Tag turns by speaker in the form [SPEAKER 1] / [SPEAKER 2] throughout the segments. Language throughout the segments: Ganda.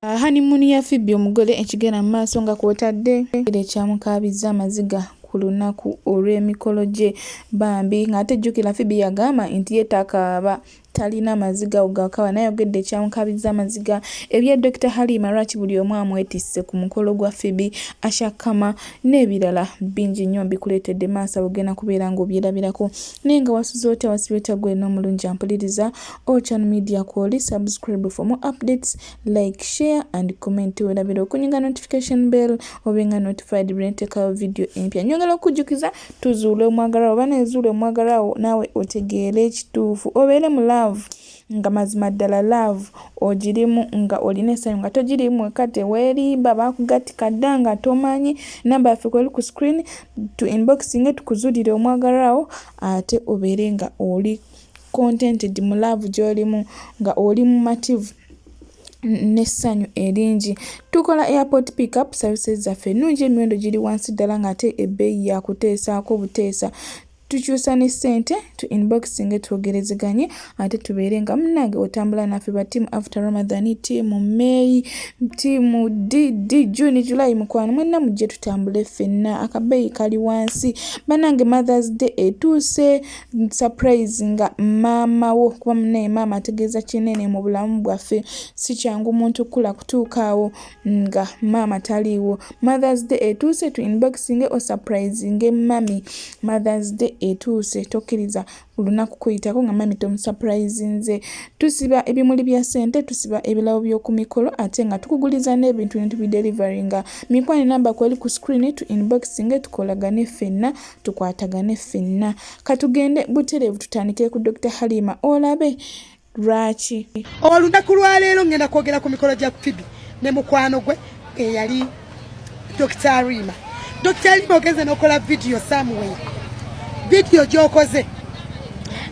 [SPEAKER 1] Honeymoon ya Phoebe omugole ekigenda mu maaso nga kw'otadde ekyamukaabizza amaziga ku lunaku olw'emikolo gye bambi ng'ate jjukira Phoebe yagamba nti ye takaaba talina maziga ago gakaaba naye ayogedde ekyamukaabizza amaziga ebya Dokita Halima lwaki buli omu amwetisse ku mukolo gwa Phoebe Asha Kama n'ebirala bingi nnyo mbikuleetedde maaso awo ogenda kubeera ng'obyerabirako naye nga wasuze otya wasibye otya gwe n'omulungi ampuliriza Ochan Media kwoli subscribe for more updates like share and comment werabira okunyinga notification bell obenga notified bwentekayo video empya nyongera okujjukiza tuzuule omwagalwa oba nezuula omwagalwa wo naawe otegeere ekituufu obeere mu love nga mazima ddala love ogirimu nga olina essanyu nga togirimu eka teweerimba bakugatika dda nga tomanyi namba yaffe kweri ku screen tu inboxing tukuzulire omwagalwa wo ate obeere nga oli contented mu love gy'olimu nga oli mumativu n'essanyu eringi. Tukola airport pickup services zaffe ennungi emiwendo giri wansi ddala ng'ate ebbeeyi yakuteesaako buteesa. Tukyusa ne ssente tu inboxing twogerezeganye ate tubeere nga munnange otambula naffe ba team after Ramadan, team May, team D, D, June, July mukwano mwenna mujje tutambule ffenna akabeeyi kali wansi. Bannange Mothers Day etuuse surprise nga maama wo kuba munnaye maama ategeeza kinene mu bulamu bwaffe. Si kyangu muntu kkula kutuuka awo nga maama taliiwo. Mothers Day etuuse tu inboxing osurprisinge mummy. Mothers Day etuuse tokkiriza lunaku kuyitako nga mummy tomusurprisinze. Tusiba ebimuli bya ssente, tusiba ebirabo by'oku mikolo ate nga tukuguliza n'ebintu ne tubideliveringa. Mikwano enamba kweri ku screen tu inboxing tukolagane ffenna tukwatagane ffenna. Katugende butereevu tutandikire ku Dr. Halima olabe lwaki.
[SPEAKER 2] Olunaku lwaleero ngenda kwogera ku mikolo gya Phoebe ne mukwano gwe eyali Dr. Halima. Dr. Halima ogenze n'okola vidiyo somewhere. Vidiyo gy'okoze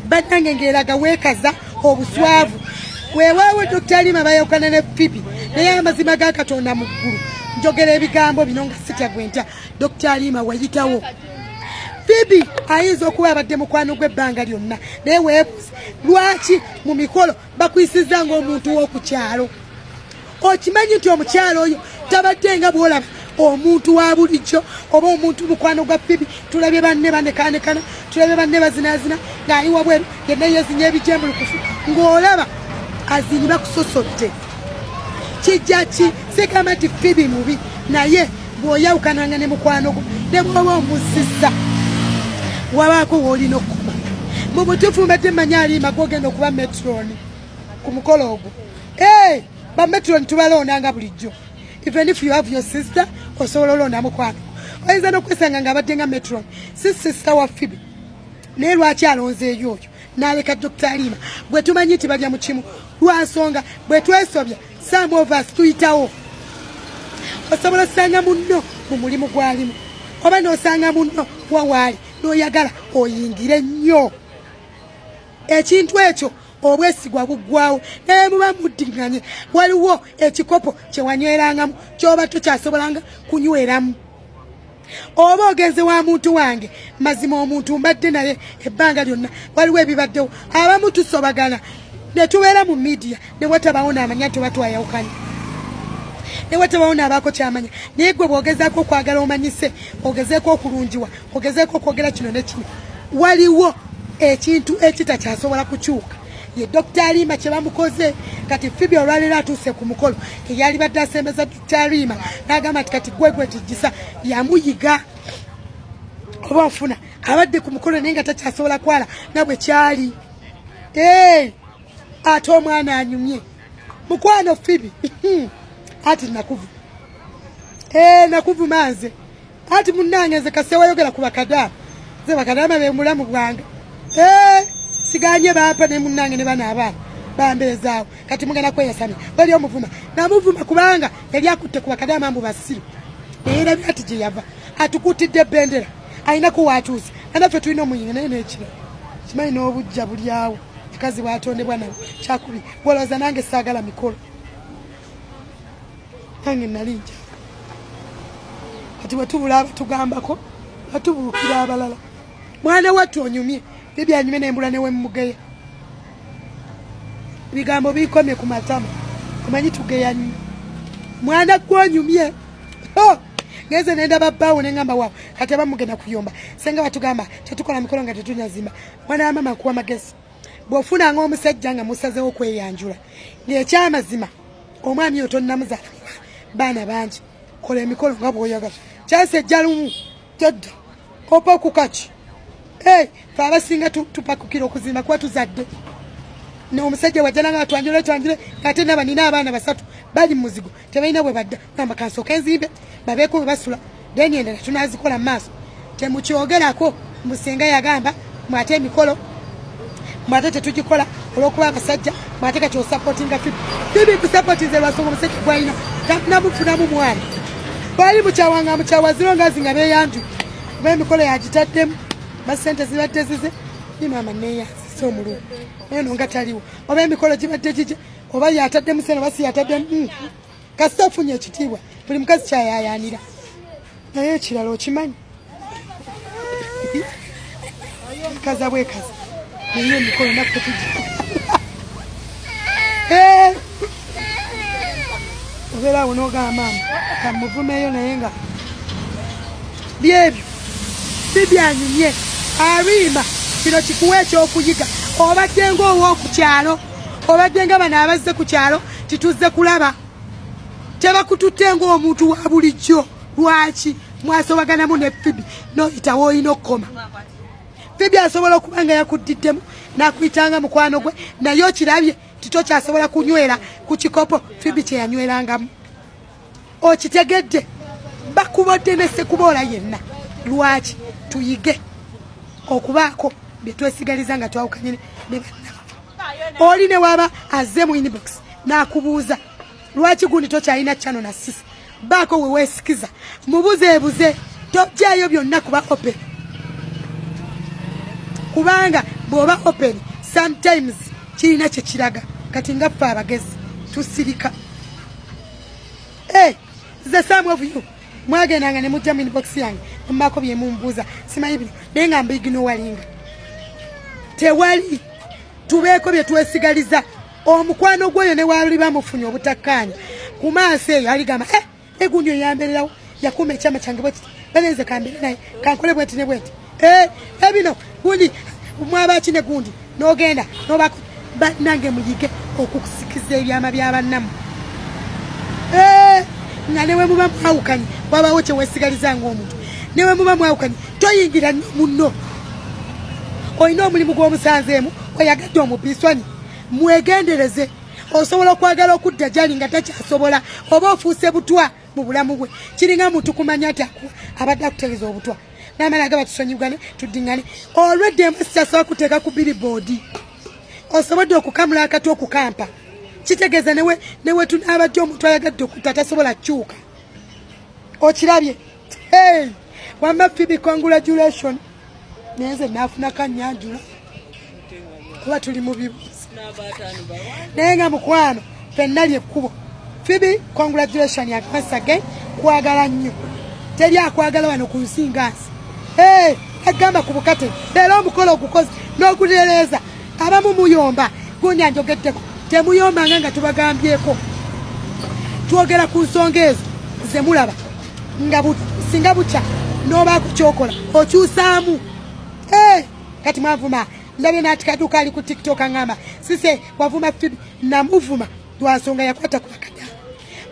[SPEAKER 2] bannange ng'eraga weekaza obuswavu. Weewaawo Dr. Halima bayawukana ne Phoebe naye amazima ga Katonda mu ggulu njogera ebigambo bino nga sitya gwe ntya. Dr. Halima wayitawo. Phoebe ayinza okuba abadde mukwano gw'ebbanga lyonna naye weebuuze lwaki mu mikolo bakuyisizza ng'omuntu w'oku kyalo. Okimanyi nti omukyalo oyo tabadde nga bw'olaba omuntu wa bulijjo oba omuntu mukwano gwa Phoebe. Tulabye banne banekaanekana, tulabye banne bazinaazina ng'ali wabweru yenna yeezinya ebijembulukufu ng'olaba azinyi bakusosodde. Kijja ki sigamba nti Phoebe mubi naye bw'oyawukananga ne mukwano gwo ne bw'oba omuzzizza wabaako w'olina okukoma. Mu butuufu mbadde mmanyi Halima gw'ogenda okuba metron ku mukolo ogwo. Hey, ba metron tubalonda nga bulijjo. Even if you have your sister osobola olonda mukwano. Oyinza n'okwesanga ng'abadde nga metron si sister wa Phoebe. Naye lwaki alonzeeyo oyo n'aleka Dr. Halima gwe tumanyi nti balya mu kimu lwa nsonga bwe twesobya some of us tuyitawo. Osobola osanga munno mu mulimu gw'alimu oba n'osanga munno wawaali n'oyagala oyingire nnyo. Ekintu ekyo obwesigwa buggwawo naye muba muddiŋŋanye. Waliwo ekikopo kye wanywerangamu ky'oba tokyasobolanga kunyweramu. Oba ogenze wa muntu wange mazima omuntu mbadde naye ebbanga lyonna waliwo ebibaddewo abamu tusobagana ne tubeera mu media ne watabawo n'amanya nti oba twayawukanye ne watabawo n'abaako kyamanya naye gwe bw'ogezaako okwagala omanyise ogezeeko okulungiwa ogezeeko okwogera kino ne kino waliwo ekintu ekitakyasobola kukyuka. Ye Dr. Halima kye bamukoze kati Phoebe olwaleero atuuse ku mukolo eyalibadde asembeza Dr. Halima n'agamba nti kati gwe gwe tijjisa yamuyiga oba nfuna abadde ku mukolo naye nga takyasobola kwala nga bwe kyali. Ate omwana anyumye mukwano Phoebe ati nakuvuma nakuvuma nze ati munnange nze kasita wayogera ku bakadaama nze bakadaama be mulamu bwange siganye bampa ne munnange ne bano abaana bambeezaawo kati mugenda kweyasamya bali omuvuma namuvuma kubanga yali akutte ku bakadaama mbu basiru eyerabira ati gye yava atukutidde ebendera alinako waatuuse anaffe tulina omuyinga naye n'ekira kimanyi n'obujja buli awo mukazi bwatondebwa nabo kyakubi gwolowooza nange saagala mikolo nange nali njaga kati bwe tubula abatugambako batubuukira abalala. Mwana wattu onyumye bibyanyumye nembula newemugeya ebigambo bikomye ku matama omanyi tugeya nnyo. Mwana gwonyumye. Oh! Ngenze nendaba bbaawo ne ŋŋamba waawo kati abamu mugenda kuyomba. Ssenga batugamba tetukola mikolo nga tetunyazimba. Mwana wa maama nkuwa magezi. Bw'ofunanga omusajja nga musazeewo kweyanjula ng'ekyamazima omwami oyo tonnamuzaala baana bangi, kola emikolo nga bw'oyagala. Kyansi ejja lumu todda opa kukaki. Hey, fe abasinga tupakukira okuzimba kuba tuzadde. N'omusajja wajja nanga twanjule twanjule ate naba nina abaana basatu bali mu muzigo tebalina bwe badda gamba kansooke nzimbe babeeko bwe basula then endala tunazikola mu maaso. Temukyogerako mbu senga yagamba mbu ate emikolo mbu ate tetugikola olw'okuba abasajja mbu ate kati osapotinga Fibi. Fibi nkusapotinze lwasonga omusajja gwalina namufunamu mwana bali mukyawanga mukyawa ziro ngazi nga beyanju kuba emikolo yagitaddemu basente zibadde zize ni maama neyanzisa omulungi eno nga taliwo oba emikolo gibadde gije oba yataddemu sente oba si yataddemu kasita ofunye ekitiibwa buli mukazi kyayayanira naye ekirala okimanyi kaza bwekaza naye emikolo naffe tugi obeera awo n'ogamba maama kamuvumeyo naye nga byebyo si byanyumye. Ariima kino kikuwa ekyokuyiga. Obadde ng'ow'oku kyalo, obadde nga bano abazze ku kyalo tituzze kulaba, tebakututte ng'omuntu wa bulijjo. Lwaki mwasobaganamu ne Fibi n'oyitawo olina okukoma? Fibi asobola okuba nga yakuddiddemu n'akuyitanga mukwano gwe, naye okirabye titokyasobola kunywera ku kikopo Fibi kye yanywerangamu. Okitegedde? Bakubodde ne sekuboola yenna. Lwaki tuyige okubaako bye twesigaliza nga twawukanye ne bannaffe? Oli ne waba azze mu inbox n'akubuuza lwaki gundi tokyalina channel na sisi, baako we weesikiza, mubuzeebuze, tojjayo byonna kuba open, kubanga bw'oba open sometimes kirina kye kiraga. Kati nga ffe abagezi tusirika. Hey, the some of you mwagendanga ne mujja mu inbox yange nembaako bye mumbuuza simanyi bino, naye nga mbiginowalinga. Tewali tubeeko bye twesigaliza. Omukwano gwoyo ne wali bamufunye obutakkaanya ku maaso eyo aligamba eh, egundi oyambererawo yakuuma ekyama kyange bwekiti, banenze kambere naye kankole bwenti ne bwenti. Eh, ebino gundi mwabaki ne gundi n'ogenda nobako. Bannange muyige okusikiza ebyama bya bannammwe. Eh, nga ne we muba mwawukanye wabaawo kye weesigaliza ng'omuntu. Ne we muba mwawukanye toyingira nnyo munno. Olina omulimu gw'omusanzeemu oyagadde omupiiswani, mwegendereze. Osobola okwagala okudda gyali nga takyasobola, oba ofuuse butwa mu bulamu bwe. Kiringa muntu kumanya nti abadde akutegeeza obutwa n'amala gaba tusonyigane tuddiŋŋane olw'eddembe sikyasobola kuteeka ku biriboodi. Osobodde okukamula akati okukampa kitegeeza newe newe tunaabadde omuntu ayagadde okutta tasobola kukyuka. Okirabye? Hey, wamma Fibi, congratulation. Naye nze naafuna kanyanjula kuba tuli mu bibuuzo, naye nga mukwano fenna lyekkubo. Fibi, congratulation once again. Kwagala nnyo, teri akwagala wano ku nsi nga nsi. Hey, agamba ku bukate leero omukolo ogukoze n'ogutereeza. Abamu muyomba gundi anjogeddeko, temuyombanga nga tubagambyeko. Twogera ku nsonga ezo ze mulaba nga singa bukya n'obaako kyokola okyusaamu. Hey, kati mwavuma ndabye n'atikaduka ali ku TikTok aŋŋamba sise wavuma Fibi. Namuvuma lwa nsonga yakwata ku bakadaama.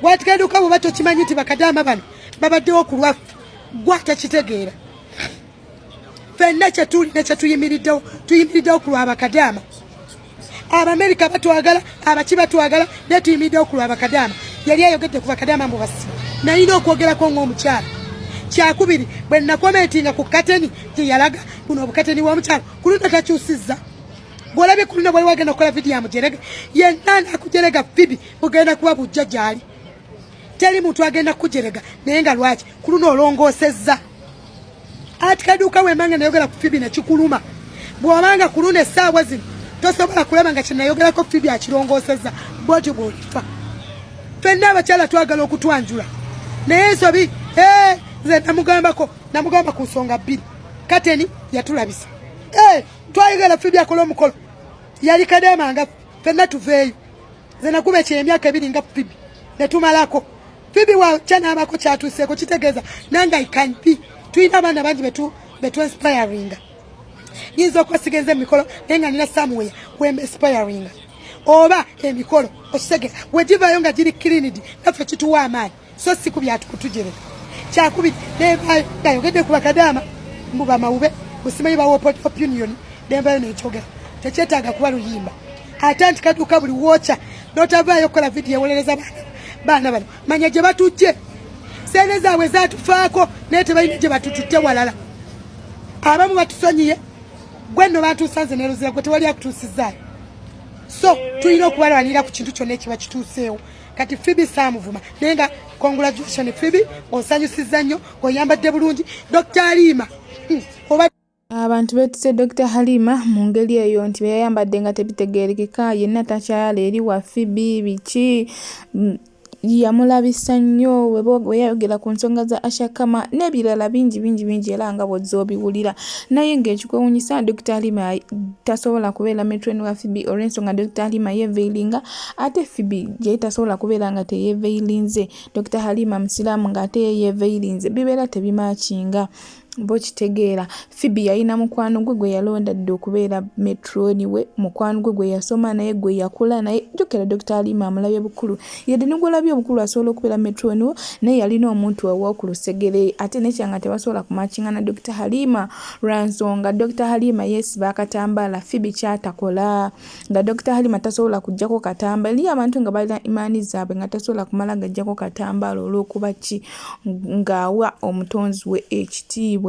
[SPEAKER 2] Gwatikaduka bw'oba tokimanyi nti bakadaama bano babaddewo ku lwaffe, gwa takitegeera. Ffenna kyetuli ne kyetuyimiriddewo, tuyimiriddewo ku lwa bakadaama. Abamerika batwagala, abaki batwagala, naye tuyimiriddewo ku lwa bakadaama. Yali ayogedde ku bakadaama mbu basibe, nalina okwogerako ng'omukyala. Kyakubiri, bwe nakomentinga ku kateni gye yalaga buno obukateni bw'omukyalo, ku luno takyusizza. Bw'olabye ku luno bwali wagenda okukola vidiyo amujerege yenna nakujerega Fibi bugenda kuba bujja gy'ali. Teri muntu agenda kukujerega, naye nga lwaki ku luno olongoosezza? Ati kaduuka wembanga nayogera ku Fibi nekikuluma, bw'obanga ku luno essaawa zino tosobola kulaba nga kyenayogerako Fibi akirongoosezza, bwotyo bw'olifa. Ffenna abakyala twagala okutwanjula, naye ensobi nze namugambako, namugamba ku nsonga bbiri. Kateni yatulabisa, twayogera Fibi akola omukolo, yali kadaama nga ffenna tuveeyo. Nze nakuba ekyo emyaka 2 nga Fibi netumalako. Phoebe wakya n'abaako kyatuuseeko kitegeeza nange I can be. Tulina abaana bangi betu betu inspiringa. Nyinza okuba sigenze emikolo naye nga nina somewhere wem inspiringa. Oba emikolo okitegeeza wegivaayo nga giri cleaned naffe kituwa amaanyi so si ku byatukutujereka. Kyakubiri nevaayo ngayogedde ku bakadaama mbu bamawube busimanyi bawa opinion nenvayo nenkyogera tekyetaaga kuba luyimba ate nti kaduka buli wokya notavaayo okukola vidiyo ewolereza baana bano manya gye batujje sente zaabwe zatufaako naye tebalina gye batututte walala abamu batusonyiye gwe nno bantuusa nze neruzira gwe tewali akutuusizaayo so tulina okubalwanirira ku kintu kyonna ekiba kituuseewo kati Phoebe saamuvuma naye nga congratulation Phoebe osanyusizza nnyo oyambadde bulungi Dr. Alima oba
[SPEAKER 1] Abantu beetisse Dokita Halima mu ngeri eyo nti bye yayambadde nga tebitegeerekeka, yenna takyayala eri wa Phoebe biki yamulabisa nnyo bwe yayogera ku nsonga za Asha Kama n'ebirala bingi bingi bingi era nga bw'ozze obiwulira. Naye ng'ekikwewuunyisa Dokita Halima tasobola kubeera matron wa Phoebe olw'ensonga Dokita Halima yeeveiringa ate Phoebe ye tasobola kubeera nga teyeeveirinze. Dokita Halima Musiraamu ng'ate ye yeeveirinze bibeera tebimaakinga. Oba okitegeera. Phoebe yalina mukwano gwe gwe yalonda dda okubeera metroni we, mukwano gwe gwe yasoma naye gwe yakula naye. Jjukira Dokita Halima amulabye bukulu. Yadde ne gw'olabye obukulu asobola okubeera metroni wo naye yalina omuntu ow'oku lusegere ate n'ekirala nga tebasobola kumakinga na Dokita Halima lwa nsonga Dokita Halima yeesiba akatambaala Phoebe ky'atakola. Nga Dokita Halima tasobola kuggyako katambaala. Eriyo abantu nga balina imaani zaabwe nga tasobola kumala gaggyako katambaala olw'okuba ki ng'awa omutonzi we ekitiibwa.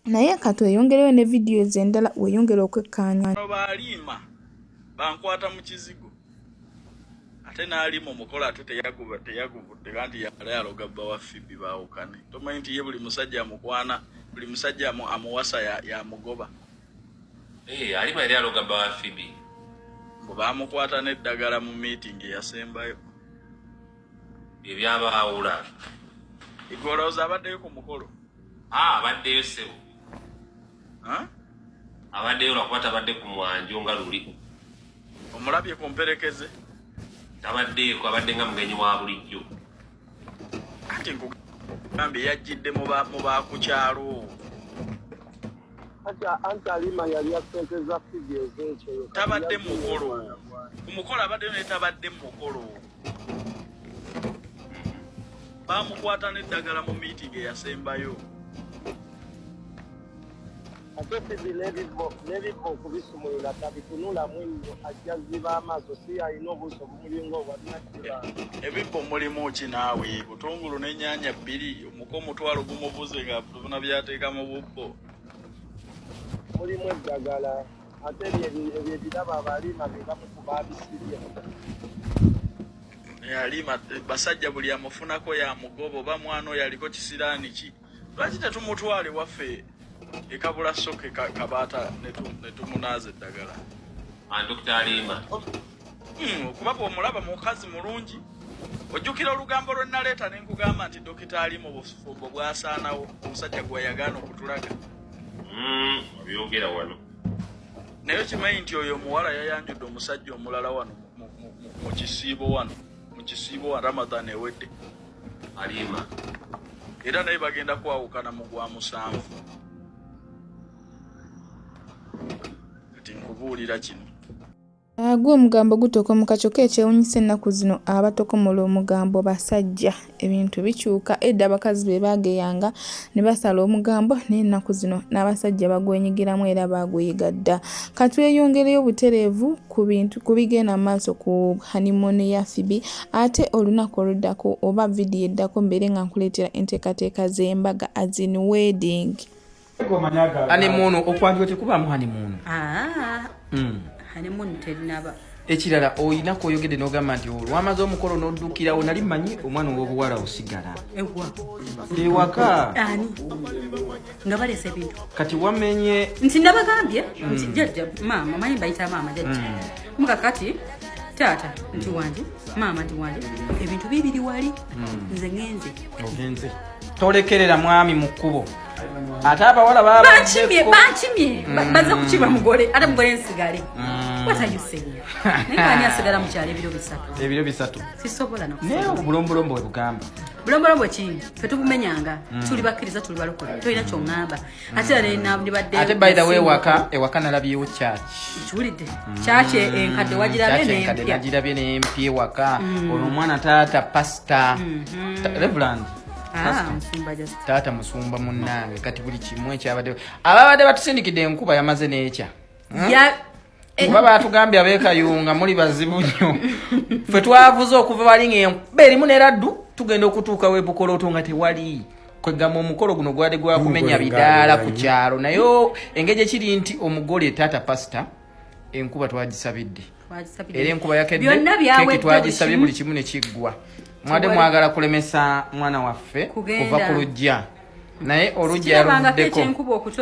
[SPEAKER 1] Naye ka tweyongereyo ne videos endala weeyongere okwekkaanya.
[SPEAKER 3] Bano ba Halima bankwata mu kizigo ate n'ali mu mukolo ate teyaguba teyaguvudde anti yali aloga bba wa Phoebe baawukane. Tomanyi nti ye buli musajja amukwana buli musajja amuwasa yamugoba.
[SPEAKER 4] Eh, Halima yali aloga bba wa Phoebe.
[SPEAKER 3] Mbu baamukwata n'eddagala mu meeting eyasembayo.
[SPEAKER 4] Bye byabaawula.
[SPEAKER 3] Igwe olowooza abaddeyo ku mukolo?
[SPEAKER 4] Ah, abaddeyo ssebo.
[SPEAKER 3] Huh?
[SPEAKER 4] Abaddeyo lwakuba tabadde ku mwanjo nga luli.
[SPEAKER 3] Omulabye ku mperekeze?
[SPEAKER 4] Tabaddeeko, abadde nga mugenyi wa bulijjo.
[SPEAKER 3] Anti nkugambye yajjidde mu ba ku kyalo.
[SPEAKER 5] Anti Halima yalya ssente za Phoebe ez'ekyeyo.
[SPEAKER 3] Tabadde mu mukolo. Ku mukolo abaddeyo naye tabadde mu mukolo. Baamukwata n'eddagala mu miitingi eyasembayo.
[SPEAKER 5] Ate Phoebe n'ebibbo n'ebibbo okubisumulula tabitunulamu nnyo ajja ziba amaaso si alina obuuso obumulinga obwa Nakibanda.
[SPEAKER 3] Ebibbo mulimu ki naawe? Butungulu n'ennyaanya bbiri omuko omutwalo gumubuze nga tubona by'ateeka mu bubbo.
[SPEAKER 5] Mulimu eddagala ate ebyo ebirabo Abalima be bamu ku baabisibye.
[SPEAKER 3] Halima basajja buli amufunako yamugoba oba mwana oyo aliko kisiraani ki? Lwaki tetumutwala ewaffe e Kabula Soke Kabaata ne tumunaaza eddagala?
[SPEAKER 4] Dokita Halima.
[SPEAKER 3] Okuba bw'omulaba mukazi mulungi. Ojjukira olugambo lwe naleeta ne nkugamba nti Dokita Halima obufumbo bwasaanawo omusajja gwe yagaana okutulaga.
[SPEAKER 4] Obyogera wano.
[SPEAKER 3] Naye okimanyi nti oyo omuwala yayanjudde omusajja omulala wano mu kisiibo wano mu kisiibo wa Ramadhan ewedde.
[SPEAKER 4] Halima.
[SPEAKER 3] Era naye bagenda kwawukana mu gwa musanvu. Kati nkubuulira kino.
[SPEAKER 1] Agwo omugambo gutokomoka kyokka ekyewuunyisa ennaku zino abatokomola omugambo basajja. Ebintu bikyuka, edda abakazi be baageyanga ne basala omugambo naye ennaku zino n'abasajja bagwenyigiramu era baaguyiga dda. Ka tweyongereyo butereevu ku bintu ku bigenda mu maaso ku honeymoon ya Phoebe ate olunaku oluddako oba vidiyo eddako mbeere nga nkuleetera enteekateeka z'embaga as in wedding.
[SPEAKER 6] Honeymoon okwanjula tekubaamu honeymoon.
[SPEAKER 7] Ah, honeymoon terinaba.
[SPEAKER 6] Ekirala olina kwoyogedde n'ogamba nti olwamaze omukolo n'oddukirawo nali mmanyi omwana ow'obuwala osigala
[SPEAKER 7] Ewa.
[SPEAKER 6] Ewaka.
[SPEAKER 7] Ani? Nga baleese ebintu.
[SPEAKER 6] Kati wamenye
[SPEAKER 7] Nti nabagambye nti jjajja maama manyi mbayita maama jjajja. Muka kati taata nti wanje maama nti wanje ebintu bibiri wali nze ngenze.
[SPEAKER 6] Ogenze. Tolekerera mwami mu kkubo. Ate abawala
[SPEAKER 7] bankimye bankimye baze kukiba mugole ate mugole nsigale. What are you saying? Naye ani asigala mu kyalo ebiro 3?
[SPEAKER 6] Ebiro 3.
[SPEAKER 7] Sisobola na.
[SPEAKER 6] Naye obulombolombo bwe bugamba.
[SPEAKER 7] Bulombolombo ki? Ffe tubumenyanga. Tuli bakkiriza, tuli balokole. Tolina ky'oŋŋamba. Ate era nandibadde.
[SPEAKER 6] Ate by the way ewaka nalabyewo church.
[SPEAKER 7] Kiwulidde. Church enkadde wagirabye n'empya.
[SPEAKER 6] Nagirabye n'empya ewaka. Ono omwana taata pastor. Reverend. Taata musumba munnange. Kati buli kimu ekyabadde. Ababadde batusindikidde enkuba yamaze n'ekya. Kuba batugambye ab'ekayunga muli bazibu nnyo. Ffe twavuze okuva wali ng'enkuba erimu ne laddu, tugenda okutuuka w'e Bukoloto nga tewali. Kwegamba omukolo guno gwali gwa kumenya bidaala ku kyalo, naye engeri ekiri nti omugole taata pastor enkuba twagisabidde. Era enkuba yakedde, keeki twagisabye buli kimu ne kiggwa. Mwadde mwagala kulemesa mwana waffe kuva ku luggya. Naye olujja yaluvuddeko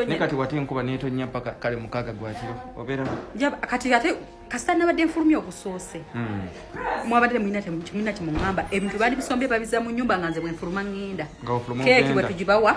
[SPEAKER 6] naye kati wate enkuba neetonya paka kale 6 gwa kiro obeera
[SPEAKER 7] kati ate kasita nabadde nfulumya ogusoose. Mwabadde mulina kyemuŋŋamba, ebintu baali bisombye babiza mu nnyumba nga nze bwe nfuluma ŋŋenda. Keeki bwe tugibawa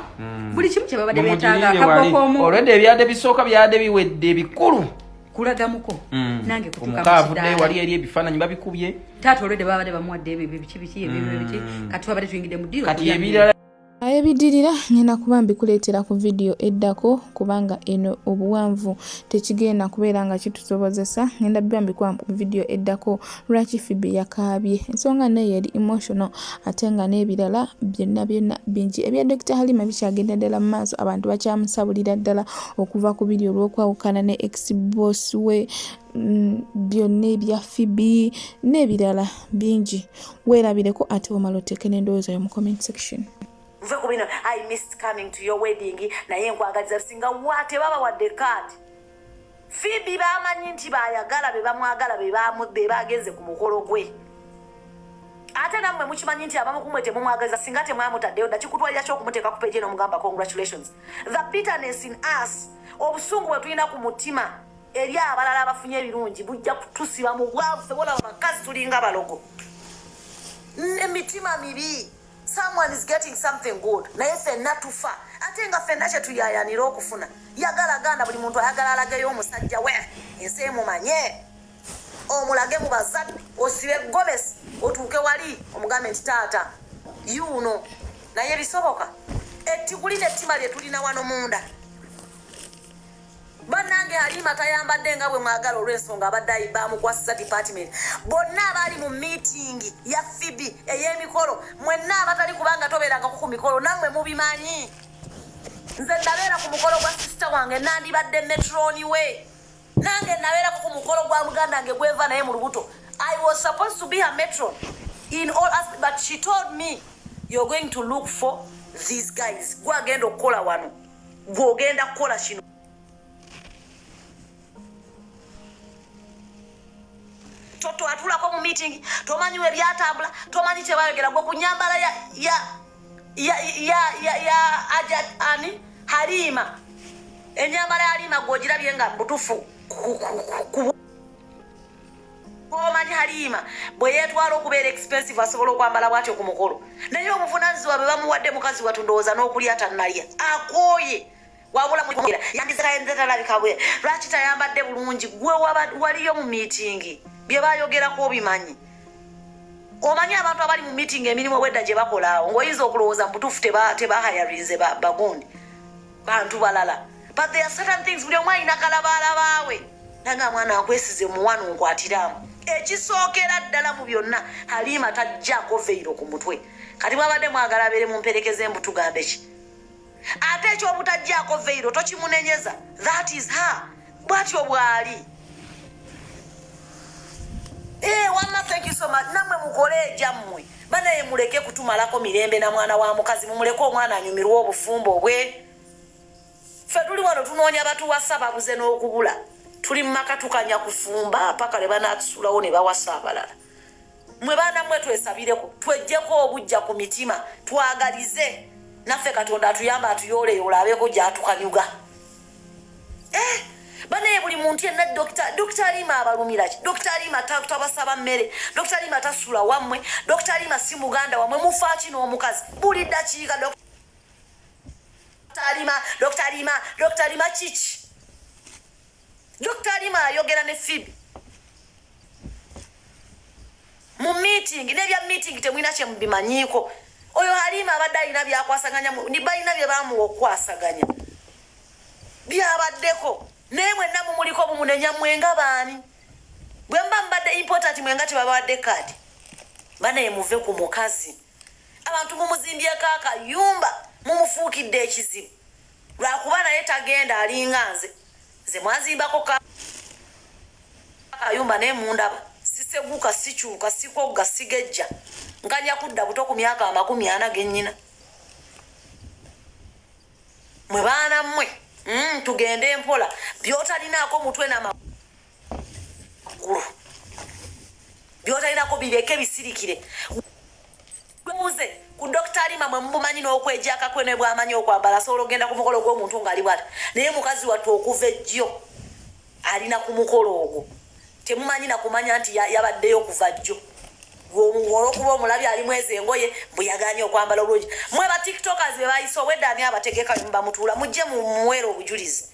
[SPEAKER 7] buli kimu kye babadde beetaaga akaboko.
[SPEAKER 6] Olwedde ebyadde bisooka byadde biwedde ebikulu
[SPEAKER 7] kulagamuko nange
[SPEAKER 6] kutuuka mu wali eri ebifaananyi babikubye.
[SPEAKER 7] Taata olwedde babadde bamuwadde ebyo biki biki ebyo biki kati twabadde tuyingidde mu ddiiro.
[SPEAKER 6] Kati ebirala
[SPEAKER 1] Ebidirira ngenda kuba mbikuleetera ku vidiyo eddako kubanga eno obuwanvu tekigenda kubeera nga kitusobozesa. Ngenda biba mbikuba ku vidiyo eddako lwaki Phoebe yakaabye. Ensonga naye yali emotional ate nga n'ebirala byonna byonna bingi. Ebya Dr. Halima bikyagenda ddala mu maaso, abantu bakyamusabulira ddala okuva ku biri olw'okwawukana ne ex boss we, byonna ebya Phoebe n'ebirala bingi. Weerabireko ate omala oteeke n'endowooza yo mu comment section.
[SPEAKER 8] Nve ku bino, I missed coming to your wedding, naye nkwagaliza singa wa tebabawadde card. Phoebe bamanyi nti bayagala be bamwagala be bagenze ku mukolo gwe. Ate nammwe mukimanyi nti abamu kumwe temumwagaliza singa temwamutaddeyo dda kikutwalira ki okumuteeka ku page eno omugamba congratulations. The bitterness in us, obusungu bwe tulina ku mutima eri abalala abafunye ebirungi bujja kutusiba mu bwavu. Ffe bolaba bakazi tulinga balogo. Emitima mibi. Someone is getting something good. Naye ffenna tufa. Ate nga ffenna kye tuyayanira okufuna. Yagala ganda buli muntu ayagala alageyo omusajja we. Ensi emumanye. Omulage mu bazadde. Osibe gomesi. Otuuke wali omugambe nti taata. Yuno. Naye bisoboka. Ettiguli n'ettima lye tulina wano munda. Bannange Halima tayambadde nga bwe mwagala olw'ensonga abadde bamukwasiza department. Bonna abaali mu meeting ya Phoebe ey'emikolo, mwenna abatali kubanga tobeerangako ku mikolo nammwe mubimanyi. Nze nabeera ku mukolo gwa sister wange nandibadde matron we. Nange nabeerako ku mukolo gwa muganda wange gwenva naye mu lubuto. I was supposed to be her matron in all aspects, but she told me you're going to look for these guys. Gwe agenda okukola wano. Gwe ogenda kukola kino. Toto atulako mu meeting, tomanyi we byatambula, tomanyi kye bayogera. Gwe ku nnyambala ya aja ani Halima. Ennyambala ya Halima gw'ogirabye nga butufu omanyi Halima bwe yeetwala okubeera expensive asobola okwambala bw'atyo ku mukolo. Naye obuvunaanyizibwa bwe bamuwadde mukazi wattu ndowooza n'okulya tannalya. Akooye. Wabula yandizalabika bwe lwaki tayambadde bulungi. Gwe waliyo mu meeting bye bayogerako obimanyi. Omanyi abantu abali mu meeting emirimu obwedda gye bakola awo ng'oyinza okulowooza mu butuufu tebahayarinze bagundi bantu balala. But there are certain things buli omu alina kalabaalabaawe. Nanga mwana nkwesize muwano nkwatiramu. Ekisookera ddala mu byonna Halima tajjaako veiro ku mutwe. Kati bw'abadde mwagala abeere mu mperekeze embu tugambe ki? Ate ekyobutajjaako veiro tokimunenyeza. That is her. Bw'atyo bw'ali. Wamma thank you so much. Nammwe mukole egyammwe. Banaye muleke kutumalako mirembe na mwana wa mukazi. Mumuleke omwana anyumirwe obufumbo bwe. Ffe tuli wano tunoonya batuwasa babuze n'okubula. Tuli mu maka tukanya kufumba paka lwe banaatusulawo ne bawasa abalala. Mwe baana mmwe twesabireko, tweggyeko obujja ku mitima, twagalize. Naffe Katonda atuyamba atuyooleyoole abeeko gy'atukanyuga. Banaye buli muntu yenna Dr. Halima abalumira ki? Dr. Halima tabasaba mmere. Dr. Halima tasula wammwe. Dr. Halima si muganda wammwe. Mufa ki n'omukazi? Buli ddakiika Dr. Halima, Dr. Halima, Dr. Halima kiki? Dr. Halima ayogera ne Phoebe. Mu meeting n'ebya meeting temulina kye mubimanyiiko. Oyo Halima abadde alina byakwasaganya, balina bye bamuwa okukwasaganya byabaddeko, naye mwenna mumuliko mumunenya. Mwenga baani? Bwe muba mubadde important, mwenga tebabawadde kaadi. Banaye muve ku mukazi. Abantu mumuzimbyeko akayumba, mumufuukidde ekizibu lwakuba naye tagenda. Alinga nze, nze mwazimbako akayumba naye mundaba siseguka, sikyuka, sikogga, sigejja, nkanya kudda buto ku myaka 40 gennyina. Mwe baana mmwe, tugende empola. Byotalinaako mutwe n'amagulu, byotalinako bireke, bisirikire. Buuze ku Dokita Alima, mwe mubumanyi n'okwejakakwe ne bwamanyi okwambala. Asobola okugenda ku mukolo gw'omuntu ng'ali bwati, naye mukazi wattu okuva ejjo alina ku mukolo ogwo, temumanyi nakumanya nti yabaddeyo kuva jjo. Olwokuba omulabi alimu ezo engoye, bwe yaganye okwambala obulungi. Mwe ba TikTokers be bayise obwedda, ani abategeka mubamutuula? Mujje mumuweere obujulizi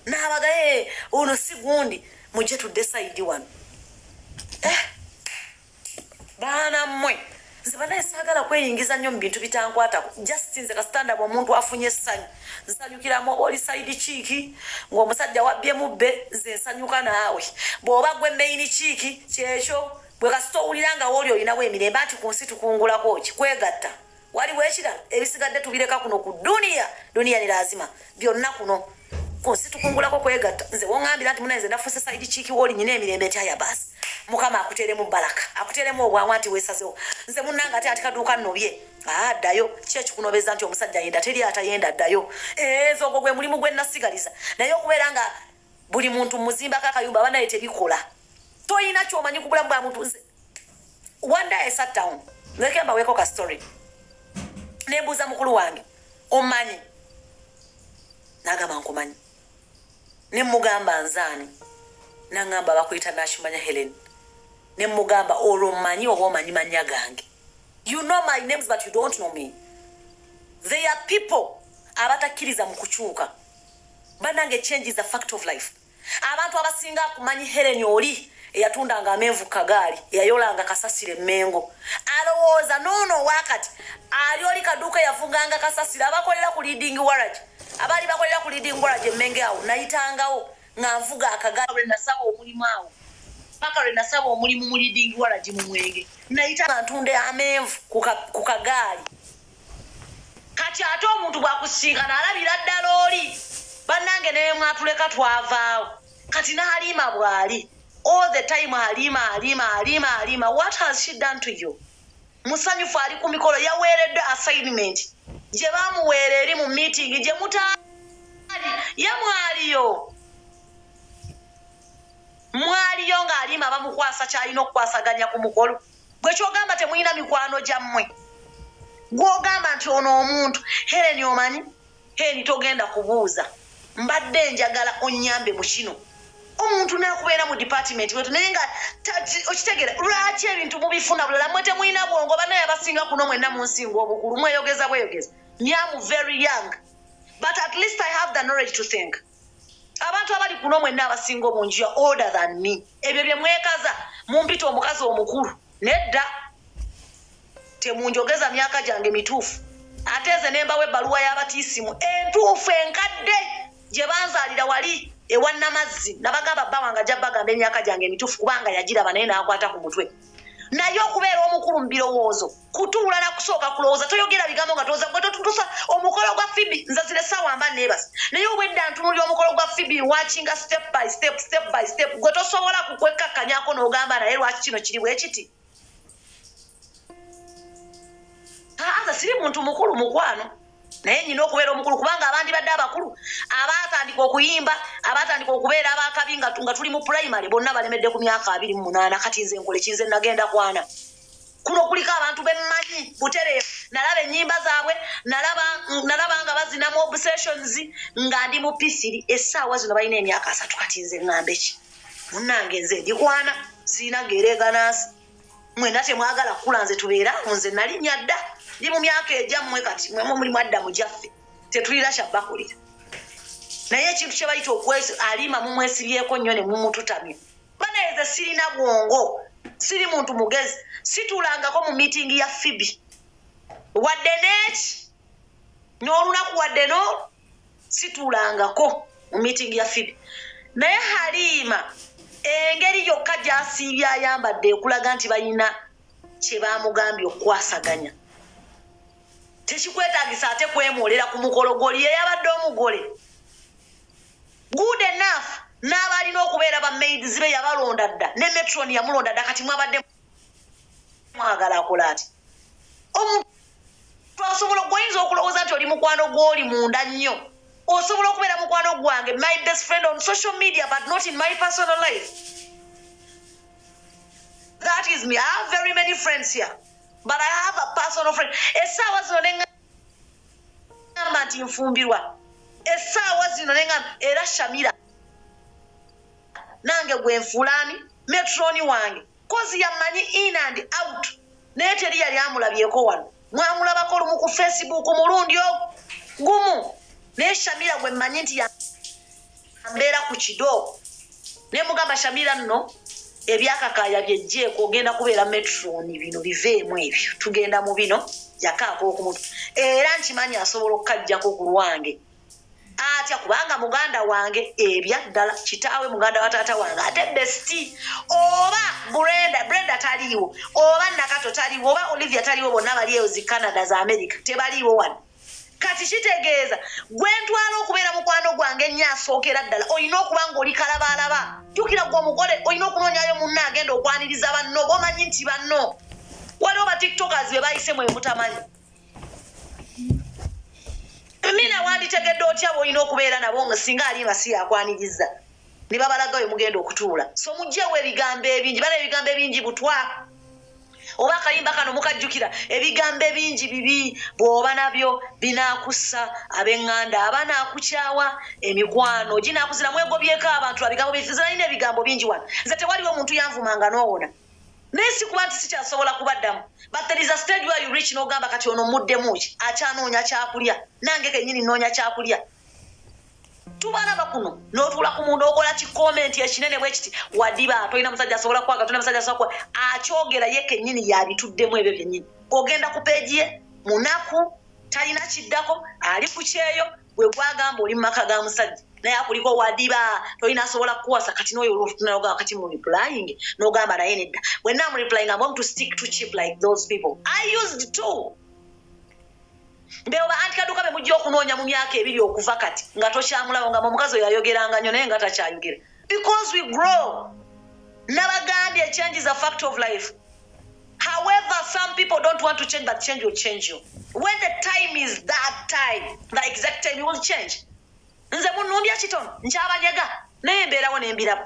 [SPEAKER 8] n'abagaye ono si gundi. Mujje tudde side wano. Eh, baana mmwe, nze banaye saagala kweyingiza nnyo mu bintu bitankwatako. Just nze kasitandaba omuntu afunye essanyu, nsanyukiramu. Oba oli side chick ng'omusajja wabbye mubbe, nze nsanyuka naawe. Bw'oba gwe main chick, kyekyo bwe kasita owulira nga wooli olinawo emirembe. Anti ku nsi tukungulako ki? Kwegatta. Waliwo ekirala? Ebisigadde tubireka kuno ku duniya. Duniya ni lazima byonna kuno ku nsi tukungulako kwegatta. Nze woŋŋambira nti munaye nze nafuuse side chick, wooli nyina emirembe, nti aya baasi, Mukama akuteeremu baraka, akuteeremu obwangu nti weesazewo. Nze munnange ate ati kaduuka nnobye. Aa, ddayo. Ki ekikunobeza nti omusajja yenda? Teri atayenda, ddayo. Nze ogwo gwe mulimu gwe nasigaliza, naye okubeera nga buli muntu muzimbako akayumba, abanaye tebikola. Toyina kyomanyi ku bulamu bwa muntu. Nze one day I sat down, leke mbaweeko ka story, nembuuza mukulu wange, "Omanyi?" Nagamba, "Nkumanyi." Nemugamba, "Nzaani?" Naŋŋamba, "Bakuyita Nakimanya Helen." Nemugamba, "Olwo mmanyi oba omanyi mannya gange? You know my names, but you don't know me." They are people abatakkiriza mu kukyuka. Banange, change is a fact of life. Abantu abasinga akumanyi Helen oli eyatundanga amenvu kagaali, eyayolanga kasasiro emmengo. Alowooza noono owakati ali oli kaduuka eyavuganga kasasiro, abakolera ku Leading Warage, abaali bakolera ku Leading Warage emmenge awo nayitangawo nga nvuga akagaali. Lwe nasaba omulimu awo, paka lwe nasaba omulimu mu Leading Warage mu mwenge, nayita nga ntunda amenvu ku kagaali. Kati ate omuntu bwakusinkana alabira ddala oli. Bannange, naye mwatuleka twavaawo. Kati n'Alima bw'ali all the time, Halima, Halima, Halima, Halima, what has she done to you? Musanyufu, ali ku mikolo, yaweereddwa assignment gye bamuweera eri mu meeting gye mutaali. Ye mwaliyo, mwaliyo ng'Alima bamukwasa kyalina okukwasaganya ku mukolo. Gwe kyogamba temulina mikwano gyammwe gwogamba nti ono omuntu Helen omanyi? Helen togenda kubuuza, mbadde njagala onyambe mu kino. Omuntu nakubeera mu department wetu, naye nga okitegeera lwaki ebintu mubifuna bulala? Mwe temulina bwongo. Banaye abasinga kuno mwenna munsinga obukulu, mweyogeza bweyogeza. Nyamu very young, but at least I have the knowledge to think. Abantu abali kuno mwenna abasinga obungi ya older than me. Ebyo bye mwekaza mumpita omukazi omukulu, nedda, temunjogeza myaka gyange mituufu. Ate nze nembawo ebbaluwa y'abatiisimu entuufu enkadde gye banzaalira wali ewa Namazzi. Nabagamba bba wange ajja bagamba emyaka gyange emituufu, kubanga yagiraba naye n'akwata ku mutwe. Naye okubeera omukulu mu birowoozo kutuula nakusooka kulowooza. Toyogera bigambo nga towooza. Gwe totutusa omukolo gwa Fibi. Nze zino essaawa mba neebasa, naye obwedda ntunulira omukolo gwa Fibi, watchinga step by step, step by step. Gwe tosobola kukwekkakkanyako n'ogamba, naye lwaki kino kiri bwe kiti? Nze siri muntu mukulu mukwano, naye nyina okubeera omukulu, kubanga abandi badde abakulu abatandika okuyimba, abatandika okubeera abakabi nga tuli mu primary, bonna balemedde ku myaka 28. Kati nze nkole kinze? Nagenda kwana kuno kuliko abantu bemmanyi butereevu. Nalaba ennyimba zaabwe, nalaba nga bazinamu obsessions nga ndi mu P3. Essaawa zino balina emyaka 30. Kati nze ŋŋambe ki? Munnange, nze ndikwana, siina gereeganansi. Mwena temwagala kukula, nze tubeera awo. Nze nalinnya dda, ndi mu myaka egyammwe. Kati mwemu mulimu adda mu gyaffe, tetulira kyabbakulira. Naye ekintu kye bayita okwesi, Alima mumwesibyeko nnyo ne mumututamya. Banaye, nze sirina bwongo. Siri muntu mugezi, situulangako mu meeting ya Phoebe wadde n'eki n'olunaku wadde no situulangako mu meeting ya Phoebe. Naye Halima engeri yokka gy'asiibye ayambadde ekulaga nti balina kye baamugambye okukwasaganya. Tekikwetaagisa ate kwemwolera ku mukolo gw'oli yeyabadde omugole. Good enough n'abalina okubeera ba maids be yabalonda dda, ne matron yamulonda dda, kati mwabadde mwagala akola ati? Omuntu asobola, gwoyinza okulowooza nti oli mukwano gw'oli munda nnyo, osobola okubeera mukwano gwange, my best friend on social media, but not in my personal life. That is me. I have very many friends here, but I have a personal friend. Essaawa zino neŋŋamba nti nfumbirwa, essaawa zino neŋŋamba era Shamira nange gwe nfuulaani matron wange, 'cause yammanyi in and out, naye teri yali amulabyeko wano. Mwamulabako olumu ku Facebook mulundi ogwo gumu, naye Shamira gwe mmanyi nti yambeera ku kido. Ne mugamba, "Shamira nno ebyakakaaya byejjeeko, ogenda kubeera matron, bino biveemu, ebyo tugenda mu bino." Yakaako okumutu era nkimanyi asobola okukajjako ku lwange atya, kubanga muganda wange ebya ddala, kitaawe muganda wa taata wange, ate bestie. Oba Brenda, Brenda taliiwo, oba Nakato taliiwo, oba Olivia taliiwo, bonna bali eyo zi Canada, za America, tebaliiwo wano. Kati kitegeeza gwe ntwala okubeera mukwano gwange ennyo asookera ddala, olina okuba ng'oli kalabaalaba. Jjukira gwe omugole olina okunoonyayo munno agenda okwaniriza banno, oba omanyi nti banno waliwo ba TikTokers be bayise mwe mutamanyi. Mina wanditegedde otya bw'olina okubeera nabo nga singa Alima si yakwaniriza ne babalaga we mugenda okutuula? So mugyewo ebigambo ebingi, bana, ebigambo ebingi butwa. Oba akayimba kano mukajjukira? Ebigambo ebingi bibi, bw'oba nabyo binaakussa ab'eŋŋanda, abanaakukyawa, emikwano ginaakuzira. Mwegobyeko abantu abigambo bingi, ebigambo bingi wano. Nze tewaliwo omuntu yanvumanga n'owona, naye si kuba nti sikyasobola kubaddamu, but there is a stage where you reach n'ogamba, kati ono muddemu ki? Akyanoonya kyakulya, nange kennyini nnoonya kyakulya. Tubalaba kuno n'otuula ku muntu okola ki comment ekinene bwe kiti, wadiba tolina musajja asobola kwaga, tolina musajja asobola kwa akyogera, ye kennyini yabituddemu ebyo byennyini. Ogenda ku page ye, munaku, talina kiddako, ali ku kyeyo, gwe gwagamba oli mu maka ga musajja, naye akuliko wadiba tolina asobola kukuwasa. Kati noyo olwotunaogamba kati mu replying n'ogamba naye nedda, when I'm replying, I'm going to stick to cheap like those people I used to. Mbeoba anti kaduka be mujja okunoonya mu myaka 2 okuva kati nga tokyamulaba, nga omukazi oyo ayogeranga nnyo naye nga takyayogera, because we grow. Nabagambye, change is a fact of life. However, some people don't want to change, but change will change you. When the time is that time, the exact time, you will change. Nze munumbya kitono nkyabanyega, naye mbeerawo nembirabo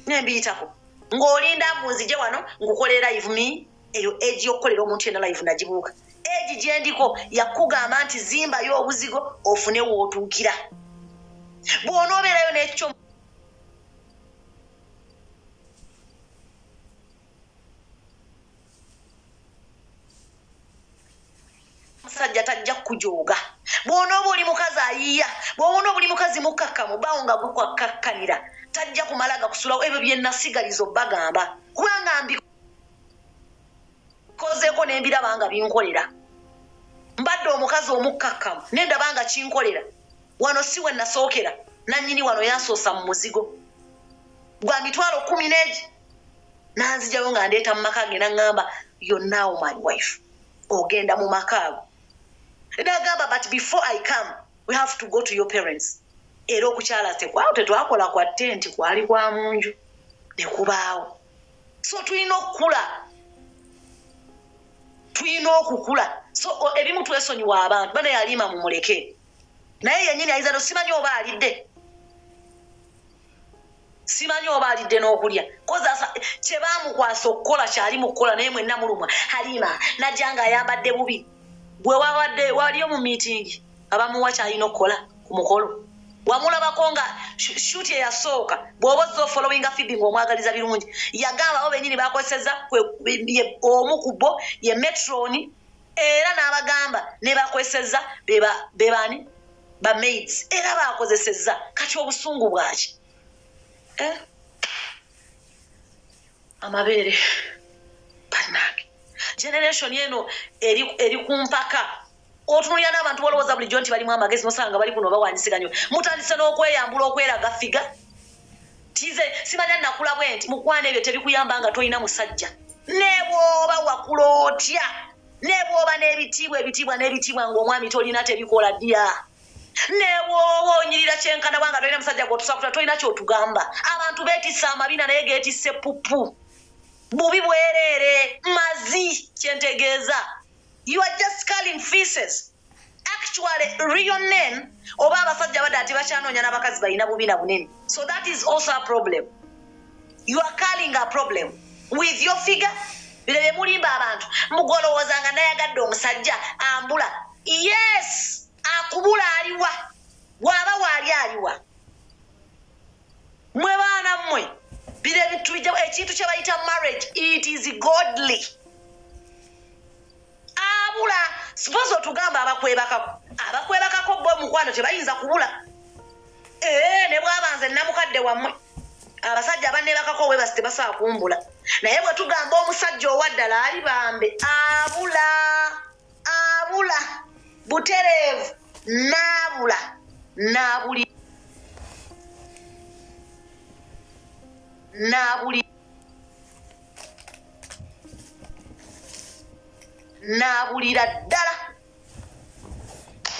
[SPEAKER 8] nembiyitako. Ng'olinda mbu nzije wano nkukolera live, me eyo age y'okukolera omuntu yenna live nagibuuka. Age gyendiko yakugamba nti zimbayo obuzigo ofune w'otuukira bw'onoobeerayo n'ekyo. Musajja tajja kukujooga bw'onooba oli mukazi ayiiya, bw'onooba oli mukazi mukkakkamu, bawo nga gukwakakkanira, tajja kumala gakusulawo. Ebyo bye nasigaliza obbagamba kubanga mbikozeeko nembiraba nga binkolera. Mbadde omukazi omukkakkamu nendaba nga kinkolera. Wano si we nasookera, nannyini wano yansoosa mu muzigo gwa 100,000 n'egi, nanzijayo nga ndeeta mu maka ge, naŋŋamba, "You're now my wife, ogenda mu maka ago." Nagamba, "But before I come, we have to go to your parents." Era okukyala tekwawo, tetwakola kwa tenti, kwali kwa munju nekubaawo. So tulina okukula, tulina okukula. So ebimu twesonyiwa abantu bana. Yalima mumuleke, naye yennyini ayinza no simanyi oba alidde, simanyi oba alidde n'okulya, 'cause kye baamukwasa okukola kyali mu kukola, naye mwenna mulumwa Halima najja ng'ayambadde bubi. Gwe wawadde waliyo mu meeting abamuwa kyalina okukola ku mukolo, wamulabako nga shoot eyasooka. Bw'oba ozza ofollowinga Phoebe ng'omwagaliza birungi, yagamba abo bennyini bakozeseza omu ku bo ye matron, era n'abagamba ne bakozeseza be baani, ba maids, era bakozesezza. Kati obusungu bwaki, eh? Amabeere. Bannange, generation eno eri ku mpaka. Otunulira n'abantu balowooza bulijjo nti balimu amagezi, nosanga bali kuno bawanyisiganya. Mutandise n'okweyambula, okweraga figure. Tize simanya nakula bwe nti mukwana, ebyo tebikuyamba nga tolina musajja. Ne bw'oba wakula otya, ne bw'oba n'ebitiibwa, ebitiibwa n'ebitiibwa, ng'omwami tolina, tebikola dya. Ne bw'oba onyirira kyenkana bwanga tolina musajja gwotusakuta, tolina kyotugamba. Abantu beetisse amabina, naye geetisse pupu, bubi bwereere, mazi. Kyentegeeza, you are just calling faces. Actually, real men oba abasajja badde ati bakyanoonya n'abakazi balina bubina bunene. So that is also a problem. You are calling a problem with your figure. Bino bye mulimba abantu, mugolowooza nga nayagadde omusajja ambula. Yes, akubula aliwa? Bw'aba waali aliwa? Mwe baana mmwe, bino ebintu bijja. Ekintu kye bayita marriage, it is godly. Abula suppose otugamba abakwebakako, abakwebakako bo mukwano tebayinza kubula. Ee, ne bwaba nze namukadde wammwe, abasajja abanebakako webasi tebasobola kumbula. Naye bwe tugamba omusajja owaddala ali bambe, abula, abula butereevu, n'abula n'abuli n'abuli n'abulira ddala